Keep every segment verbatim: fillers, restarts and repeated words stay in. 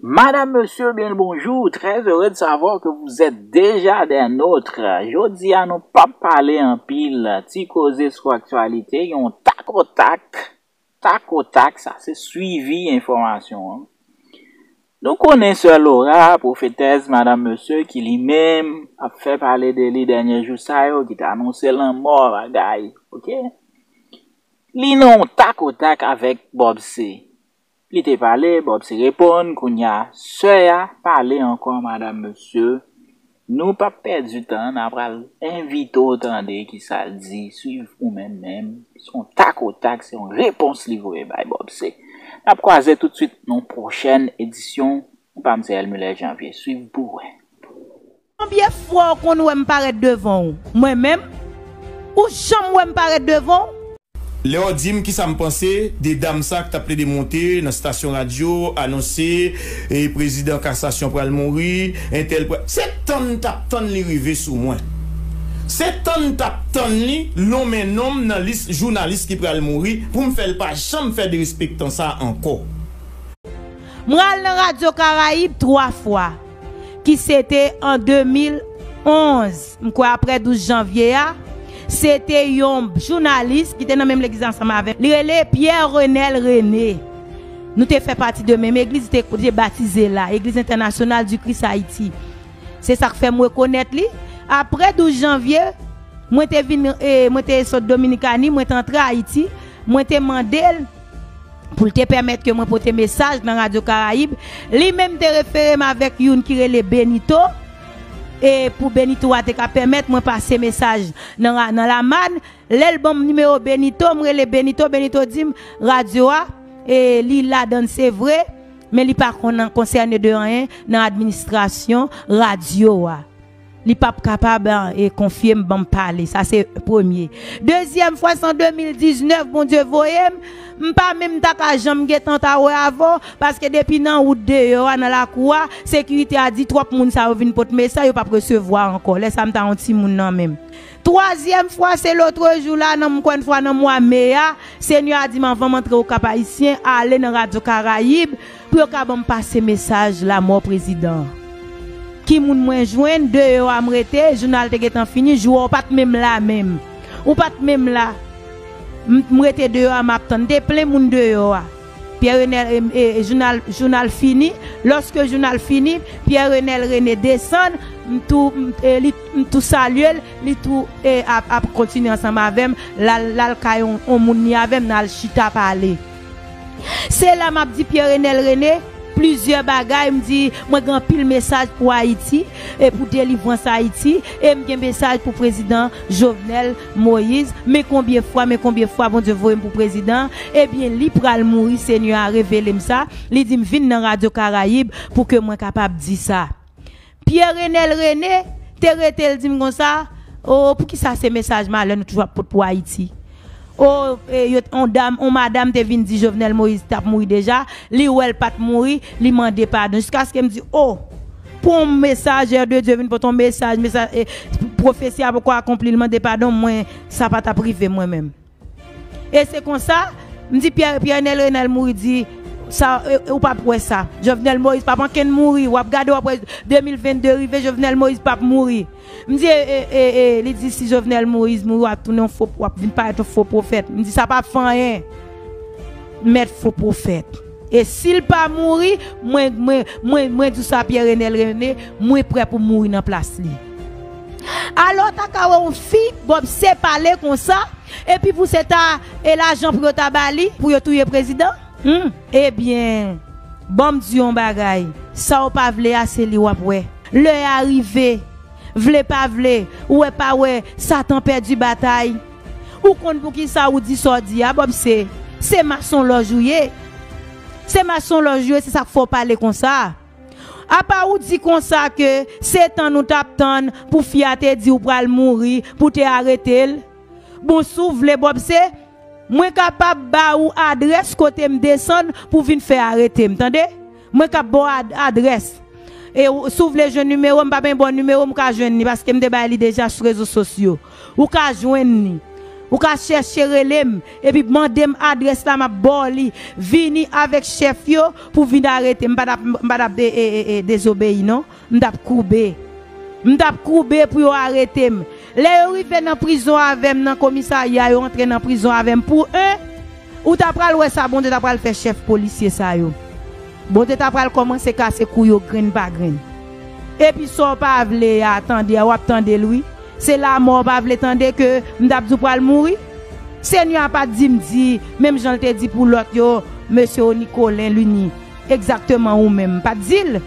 Madame, Monsieur, bien le bonjour. Très heureux de savoir que vous êtes déjà des nôtres. Jodi a, nou p ap pale anpil, ti koze sou aktyalite, yon takotak, takotak, sa se swivi enfòmasyon an. Nou konnen sè Laura, pwofetès, Madame, Monsieur, ki li menm ap fè pale de li dènye jou sa yo, ki te anonse lanmò, bagay, oke? Li nan yon takotak avèk Bob C. Li te pale, Bob C reponn, kounye a, sè a pale ankò, Madame, Monsieur. Nou p ap pèdi tan, n a pral envite w tande kisa l di, swiv ou menm menm. Se yon takotak, se yon repons li voye bay Bob C. N ap kwaze toutswit nan yon pwochèn edisyon. Ou pa m se Elmuler Janvier. Swiv pou wè. Konbyen fwa w konn wè m parèt devan w? Mwen menm? Ou janm wè m parèt devan w? Lè w di m kisa m panse de dam sa k t ap plede monte nan stasyon radyo, anonse, e, prezidan kasasyon pral mouri, entèl pral, se tann m t ap tann li rive sou mwen. Se tann m t ap tann li lonmen non m nan lis jounalis ki pral mouri pou m fè l pa janm fè derespektan sa ankò. Mwen al nan Radyo Karayib twa fwa, ki se te an de mil onz. M kwè aprè douz janvye a, se te yon jounalis ki te nan menm legliz ansanm avè m. Li rele Pierre Renel René. Nou te fè pati de menm egliz, li te, li te batize la, Egliz Entènasyonal di Kris Ayiti. Se sa k fè m rekonèt li. Aprè douz janvye, mwen te vin, e, mwen te sot Dominikani, mwen te antre Ayiti, mwen te mande l pou l te pèmèt ke mwen pote mesaj nan Radyo Karayib. Li menm te refere m avèk youn ki rele Benito, e pou Benito a te ka pèmèt mwen pase mesaj nan ra-, nan Lamàn. Lè l ban m nimewo Benito, m rele Benito, Benito di m radyo a, e li ladan l se vre, men li pa konn konsène de anyen nan administrasyon radyo a. Li p ap kapab, e, konfye m, ban m pale. Sa se premye. Dezyèm fwa, se an de mil diznèf, Bondye voye m. M pa menm ta ka janm gentan ta wè avè w, paske depi nan wout deyò a, nan lakou a, sekirite a di twòp moun sa yo vin pot mesaj, yo p ap resevwa ankò. Lè sa a, m ta yon timoun nan menm. Twazyèm fwa, se lotrejou la, nan, ankò yon fwa, nan mwa me a, Senyè a di m, anvan m antre Okap Ayisyen, ale nan Radyo Karayib, pou yo ka ban m pase mesaj lanmò prezidan an. Ki moun mwen jwenn? Deyò a m rete, jounal te gentan fini, jou a w pa t menm la menm. Ou pa t menm la. M, m rete deyò a, m ap tann. Te plen moun deyò a. Pierre Renel, e, e, e, jounal, jounal fini. Lòske jounal fini, Pierre Renel René desann, m tou, m, e, li, m tou salye l, li tou, e, ap, ap kontinye ansanm avè m, l al, l al kay on, on moun li avè m, n al chita pale. Se la m ap di Pierre Renel René plizyè bagay, m di, mwen gen anpil mesaj pou Ayiti, e pou delivrans Ayiti, e m gen mesaj pou prezidan Jovenel Moïse. Men konbyen fwa, men konbyen fwa Bondye voye m pou prezidan, ebyen, li pral mouri, Senyè a revele m sa, li di m vin nan Radyo Karayib pou ke mwen kapab di sa. Pierre Renel René te rete, l di m konsa, o, poukisa se mesaj malè nou toujou ap pot pou Ayiti? O, e, yo, on dam, on madanm te vin di Jovenel Moïse t ap mouri deja, li wè l pa t mouri, li mande padon. Jiskaske m di, o, pou on mesajè de Dye vin pote on mesaj, mesaj, e, pwofesi a poko akonpli, l mande padon, mwen, sa pa t ap rive mwen menm. E se konsa, m di Pierre, Pierre Renel René mouri, di, sa, e, e, ou p ap wè sa. Jovenel Moïse p ap ankenn mouri, w ap gade, w ap wè de mil vennde rive, Jovenel Moïse p ap mouri. M di, e, e, e, e, li di, si Jovenel Moïse mouri, w ap tounen yon fo, w ap vin parèt yon fo pwofèt. M di, sa p ap fè anyen. Mèt fo pwofèt. E si l pa mouri, mwen, mwen, mwen, mwen di w sa, Pierre Renel René, mwen prè pou m mouri nan plas li. Alò, w ta ka wè yon fi, Bob C pale konsa, epi pou se ta, e lajan pou yo ta ba li, pou yo touye prezidan? Hmm, ebyen, ban m di w yon bagay, sa w pa vle a, se li w ap wè. Lè a rive, vle pa vle, ou wè pa wè, Satan pèdi batay. Ou konn poukisa ou di sa w di a, Bob C? Se masonlòj ou ye. Se masonlòj ou ye, se sa k fè w pale konsa. Apa ou di konsa ke se tann ou t ap tann pou fi a te di ou pral mouri, pou te arete l? Bon, si w vle, Bob C, mwen kapab ba ou adrès kote m desann pou vin fè arete m, tande? Mwen kab ba w ad-, adrès. E w-, si w vle jwenn nimewo m, m pa byen ba w nimewo m, ou ka jwenn li, paske m te bay li deja sou rezo sosyo. Ou ka jwenn li. Ou ka chèche rele m, epi mande m adrès la, m ap ba w li. Vini avèk chèf yo pou vin arete m. M pa t ap, m pa t ap de, e, e, e, dezobeyi, non. M t ap koube. M t ap koube pou yo arete m. Lè yo rive nan prizon avè m, nan komisarya, yo antre nan prizon avè m pou en, ou ta pral wè sa Bondye ta pral fè chèf polisye sa yo. Bondye ta pral kòmanse kase kou yo grenn pa grenn. Epi sa w pa vle a, tande a, w ap tande l wi. Se lanmò w pa vle tande ke m t ap di w pral mouri. Senyè a pa t di m di, menm jan l te di pou lòt yo, mesye Nicolin Luni, egzakteman ou menm, m pa t di l.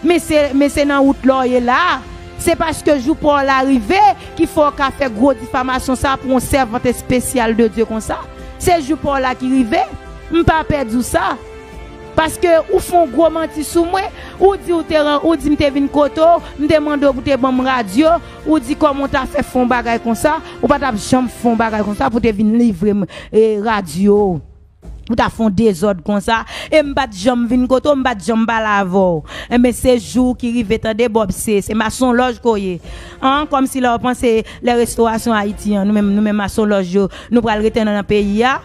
Men se, men se nan wout la w ye la a. Se paske jou pa w la rive ki fè w ka fè gwo difamasyon sa a pou yon sèvant espesyal de Dye konsa. Se jou pa w la ki rive. M pa pè di w sa. Paske ou fè yon gwo manti sou mwen, ou di ou te ran-, ou di m te vin kote w, m te mande w pou te ban m radyo, ou di kòman w ta fè fè yon bagay konsa, ou pa t ap janm fè yon bagay konsa pou te vin livre m, e, radyo w. Ou ta fè yon dezòd konsa, e m pa t janm vin kote w, m pa t janm pale avè w. Enben, se jou ki rive, tande, Bob, se, se masonlòj ke w ye. An, kòmsi lè w panse lè restorasyon Ayiti an, nou menm, nou menm masonlòj yo, nou pral rete nan, nan peyi a.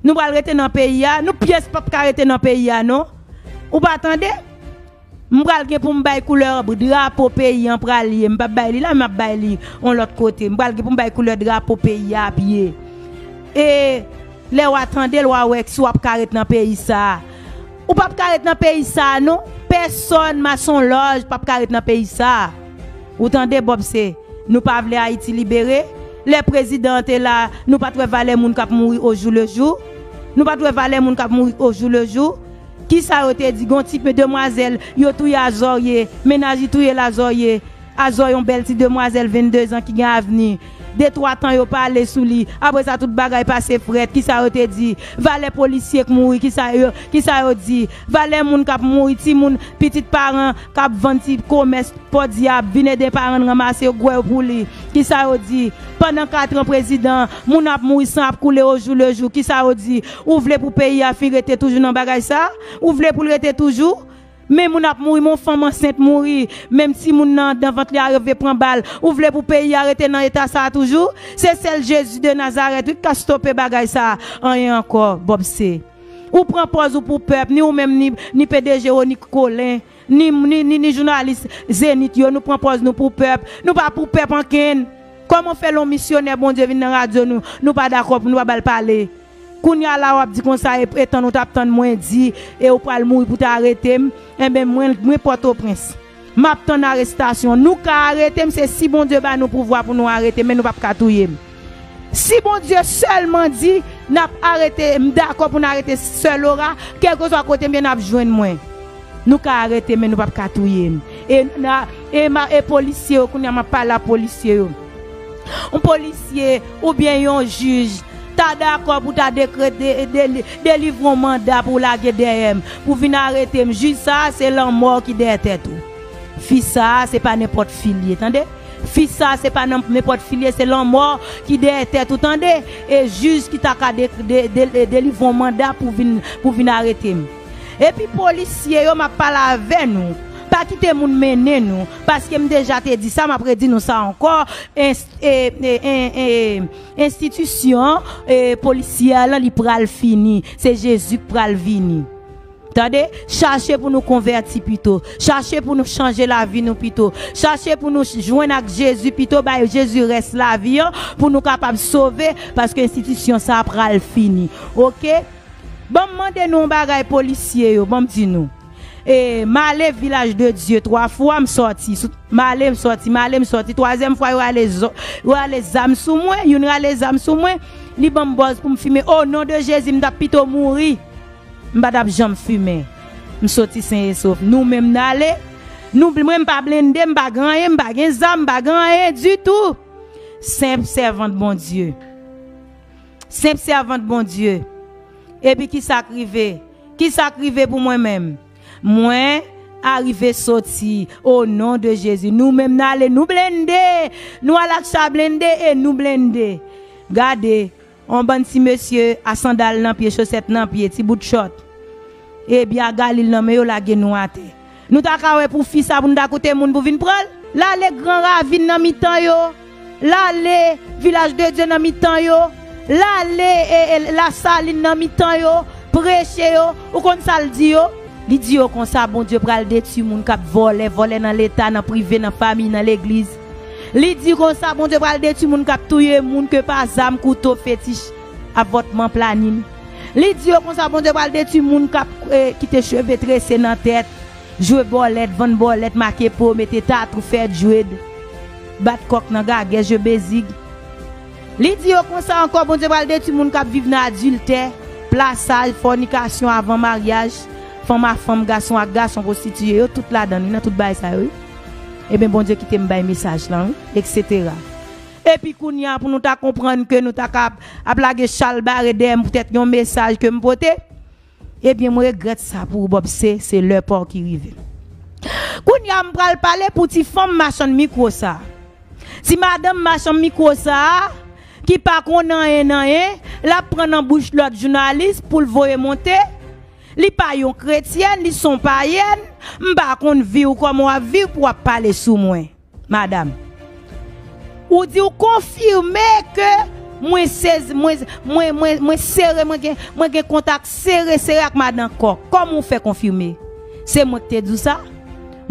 Nou pral rete nan peyi a, nou pyès p ap ka rete nan peyi a, non. Ou pa tande? M pral gen pou m bay koulè drapo peyi an pral ye. M p ap bay li la, m ap bay li yon lòt kote. M pral gen pou m bay koulè drapo peyi a ap ye. E lè w a tande l, w a wè si w ap ka ret nan peyi sa a. Ou p ap ka ret nan peyi sa a, non. Pèsòn, masonlòj, p ap ka ret nan peyi sa a. Ou tande, Bob, se nou pa vle Ayiti libere. Lè prezidan an te la, nou pa t wè valè moun k ap mouri ojou le jou. Nou pa t wè valè moun k ap mouri ojou le jou. Kisa yo te di? Gon ti demwazèl, yo touye Azòrye, mennaj li touye Lazòrye. Azòrye, yon bèl ti demwazèl venndezan ki gen avni. De twa tan yo pale sou li. Apre sa, tout bagay pase frèt. Kisa yo te di? Valè polisye k mouri, kisa yo, kisa yo di? Valè moun k ap mouri, timoun, pitit paran k ap vann ti komès Pòdyab, vin ede paran l ranmase gwè yo pou li. Kisa yo di? Pandan katran prezidan, moun ap mouri, san ap koule ojou le jou. Kisa yo di? Ou vle pou peyi a fin rete toujou nan bagay sa? Ou vle pou l rete toujou? Men moun ap mouri, men yon fanm ansent mouri, menm timoun nan anndan vant li a rive pran bal. Ou vle pou peyi a rete nan eta sa a toujou? Se sèl Jezi de Nazarèt, wi, k ka stope bagay sa a. Anyen ankò, Bob, se. Ou pran pòz ou pou pèp, ni ou menm, ni, ni P D G Rony Colin, ni, ni, ni, ni jounalis Zenith yo, nou pran pòz nou pou pèp. Nou pa pou pèp ankenn. Kòman fè lè yon misyonè Bondye vin nan radyo nou, nou pa dakò pou nou pa ba l pale? Kounye a la w ap di konsa, e, e tann ou t ap tann mwen di, e ou pral mouri pou ta arete m, enben mwen, mwen Pòtoprens. M ap tann arestasyon. Nou ka arete m, se si Bondye ba nou pouvwa pou nou arete m, men nou p ap ka touye m. Si Bondye sèlman di n ap arete, m dakò pou n arete Sè Laura, kèlkeswa kote m ye, n ap jwenn mwen. Nou ka arete m, men nou p ap ka touye m. E, na, e, ma, e polisye yo, kounye a m ap pale a polisye yo. Yon polisye oubyen yon jij ta dakò pou ta dekrete, de, de, delivre yon manda pou lage dèyè m, pou vin arete m. Jij sa a, se lanmò ki dèyè tèt ou. Fi sa a, se pa nenpòt fi l ye, tande? Fi sa a, se pa nan, nenpòt fi l ye, se lanmò ki dèyè tèt ou, tande? E jij ki ta ka de, de, de, delivre yon manda pou vin, pou vin arete m. Epi polisye yo, m ap pale avè nou. Pa kite moun mennen nou, paske m deja te di sa, m ap redi nou sa ankò. Enst-, e, e, e, e, enstitisyon, e, polisyè lan, li pral fini. Se Jezi k pral vini. Tande, chache pou nou konvèti pito. Chache pou nou chanje lavi nou pito. Chache pou nou jwenn ak Jezi pito, bay Jezi rès lavi an, pou nou kapab sove, paske enstitisyon sa a pral fini. Oke? Ban m mande nou yon bagay, polisye yo, ban m di nou. E, m ale Vilaj de Dye twa fwa, m sòti. M ale, m sòti, m ale, m sòti. Twazyèm fwa, yo rale zò-, yo rale zam sou mwen, youn rale zam sou mwen, li ban m bòz pou m fimen. O non de Jezi, m t ap pito mouri. M pa t ap janm fimen. M soti sen e sof. Nou menm n ale. Nou, mwen m pa blende, m pa gen anyen, m pa gen zam, m pa gen anyen ditou. Senp sèvant Bondye. Senp sèvant Bondye. Epi kisa k rive? Kisa k rive pou mwen menm? Mwen arive soti o non de Jezi. Nou menm n ale, nou blende. Nou al ak cha blende e nou blende. Gade, yon bann ti mesye a sandal nan pye, chosèt nan pye, ti bout chòt. Ebyen a galil nan men yo lage nou atè. Nou ta ka wè pou fi sa pou nou ta koute moun pou vin pran l. L ale gran ravin nan mitan yo. L ale Vilaj de Dye nan mitan yo. L ale e, e, Lasalin nan mitan yo. Preche yo. Ou konn sa l di yo? Li di yo konsa, Bondye pral detwi moun k ap vòlè, vòlè nan leta, nan prive, nan fanmi, nan legliz. Li di konsa, Bondye pral detwi moun k ap touye moun ke pa zam, kouto, fetich, avòtman, planin. Li di yo konsa, Bondye pral detwi moun k ap, eh, kite cheve trese nan tèt, jwe bòlèt, vann bòlèt, make po, mete tatou, fè djwed, bat kòk nan gagè, je bezig. Li di yo konsa ankò, Bondye pral detwi moun k ap viv nan adiltè, plasaj, fònikasyon avan maryaj, fanm a fanm, gason ak gason, pwostitiye, yo tout ladan, wi, nan tout bagay sa yo, wi. Ebyen, Bondye kite m bay mesaj lan, wi, etsetera. Epi kounye a, pou nou ta konprann ke nou ta ka ap, ap lage chalbare dèyè m poutèt yon mesaj ke m pote, ebyen, mwen regrèt sa pou ou, Bòb, se, se lè pa w ki rive. Kounye a, m pral pale pou ti fanm machann mikwo sa. Ti madanm machann mikwo sa a, ki pa konn anyen, anyen, l ap pran nan bouch lòt jounalis pou l voye monte. Li pa yon kretyèn, li s on payèn. M pa konn vi w, kòman w ap viv pou w ap pale sou mwen, madanm. Ou di w konfime ke mwen sezi, mwen, mwen, mwen, mwen sere, mwen gen, mwen gen kontak sere, sere ak madan Kòk. Kòman w fè konfime? Se mwen ki te di w sa?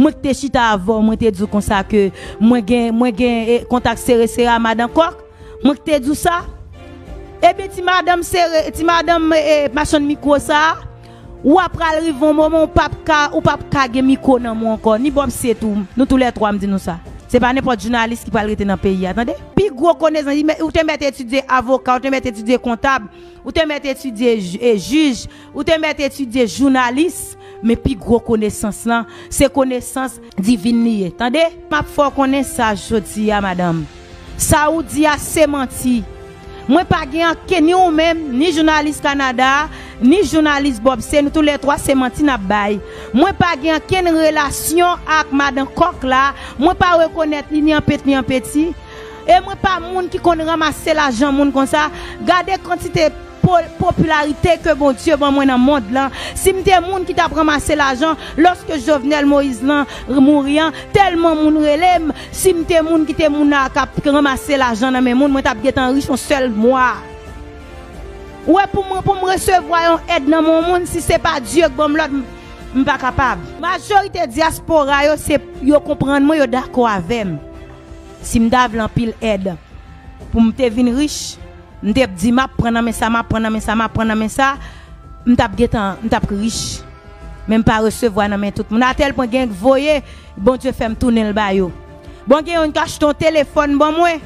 Mwen ki te chita avè w, mwen te di w konsa ke mwen gen, mwen gen, eh, kontak sere, sere a madan Kòk? Mwen ki te di w sa? Ebyen, ti madanm sere, ti madanm, eh, machann mikwo sa a, w ap pral rive yon moman, ou p ap ka, ou p ap ka gen mikwo nan men w ankò, ni Bòb se tou. Nou toulètwa, m di nou sa. Se pa nenpòt jounalis ki pral rete nan peyi a, tande. Pi gwo konesans, ou te mèt etidye avoka, ou te mèt etidye kontab, ou te mèt etidye j-, eh, jij, ou te mèt etidye jounalis, men pi gwo konesans lan, se konesans divin li ye. Tande, m ap fè w konnen sa jodi a, madanm. Sa ou di a se manti. Mwen pa gen ankenn, ni ou menm, ni jounalis Kanada a, ni jounalis Bòb se, nou toulètwa se manti n ap bay. Mwen pa gen ankenn relasyon ak madan Kòk la, mwen pa rekonèt li ni an pet ni an peti. E mwen pa moun ki konn ranmase lajan moun konsa. Gade kantite po-, popilarite ke Bondye ban mwen nan mond lan. Si m te moun ki t ap ranmase lajan, lòske Jovenel Moïse lan mouri an, tèlman moun rele m, si m te moun ki te moun la k ap ranmase lajan nan men moun, mwen t ap gentan rich yon sèl mwa. Ou wè, pou mwen, pou m resevwa yon èd nan men yon moun, si se pa Dye k ban m lòd, m, m pa kapab. Majorite dyaspora yo, se, yo konprann mwen, yo dakò avè m. Si m ta vle anpil èd pou m te vin rich, m te di, "M ap pran nan men sa, m ap pran nan men sa, m ap pran nan men sa," m t ap gentan, m t ap rich. Men m pa resevwa nan men tout moun. Atèl pwen gen k voye, Bondye fè m tounen l ba yo. Bon, gen youn k achte yon telefòn ban mwen.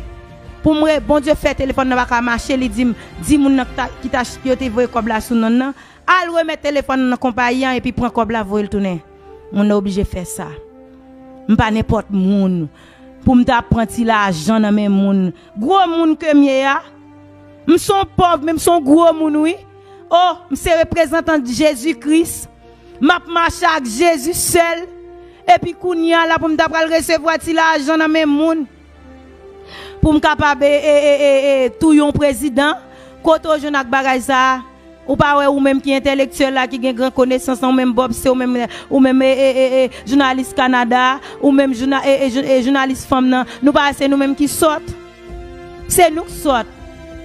Pou mwen, Bondye fè telefòn nan pa ka mache, li di m, di moun nan ki ta, ki ta, yo te voye kòb la sou non l nan, "Al remèt telefòn nan nan konpayi an epi pran kòb la, voye l tounen." Moun nan oblije fè sa. M pa nenpòt moun pou m ta pran ti lajan nan men moun. Gwo moun ke m ye a, m s on pòv, men m s on gwo moun, wi. O, m se reprezantan Jezi Kris. M ap mache ak Jezi sèl. Epi kounye a la pou m ta pral resevwa ti lajan nan men moun. Pou m kapab, e, e, e, e, e, touye yon prezidan. Kote w jwenn ak bagay sa a? Ou pa wè ou menm ki entèlektyèl la, ki gen gran konesans lan, ou menm Bòb se, ou menm, ou menm, e, e, e, e, jounalis Kanada, ou menm jouna-, e, e, jou-, e, jounalis fanm nan, nou pa wè se nou menm ki sòt? Se nou k sòt.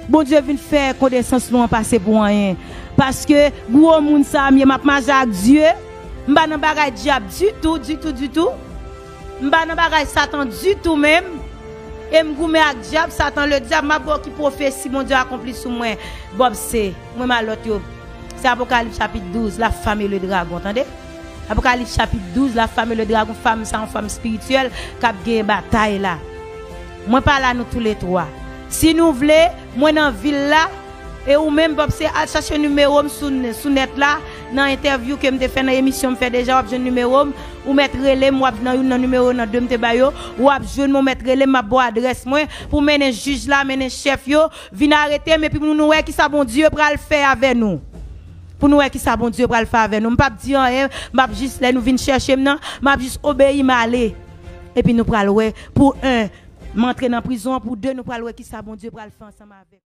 Bondye vin fè konesans nou an pase pou anyen. Paske gwo moun sa a m ye, m ap mache ak Dye. M pa nan bagay dyab ditou, ditou, ditou. M pa nan bagay Satan ditou menm. E m goumen ak dyab, Satan, ledyab, m ap ba w ki pwofesi Bondye akonpli sou mwen. Bòb se, mwen malòt yo. Se Apokalips chapit douz, la femme et le dragon, tande? Apokalips chapit douz, la femme et le dragon, fanm sa yon fanm espirityèl k ap genyen batay la. Mwen pa la, nou toulètwa. Si nou vle, mwen nan vil la, e ou menm, Bòb se, al chache nimewo m sou, sou nèt la, nan entèvyou ke m te fè, nan emisyon m fè deja, w ap jwenn nimewo m, ou mèt rele m, w ap nan youn nan nimewo nan de m te ba yo, w ap jwenn mwen, w mèt rele m, m ap ba w adrès mwen, pou mennen jij la, mennen chèf yo, vin arete m, epi pou nou wè kisa Bondye pral fè avè nou. Pou nou wè kisa Bondye pral fè avè nou. M p ap di anyen, m ap jis, lè nou vin chèche m nan, m ap jis obeyi m ale. Epi nou pral wè, pou en, m antre nan prizon an, pou de, nou pral wè kisa Bondye pral fè ansanm avè m.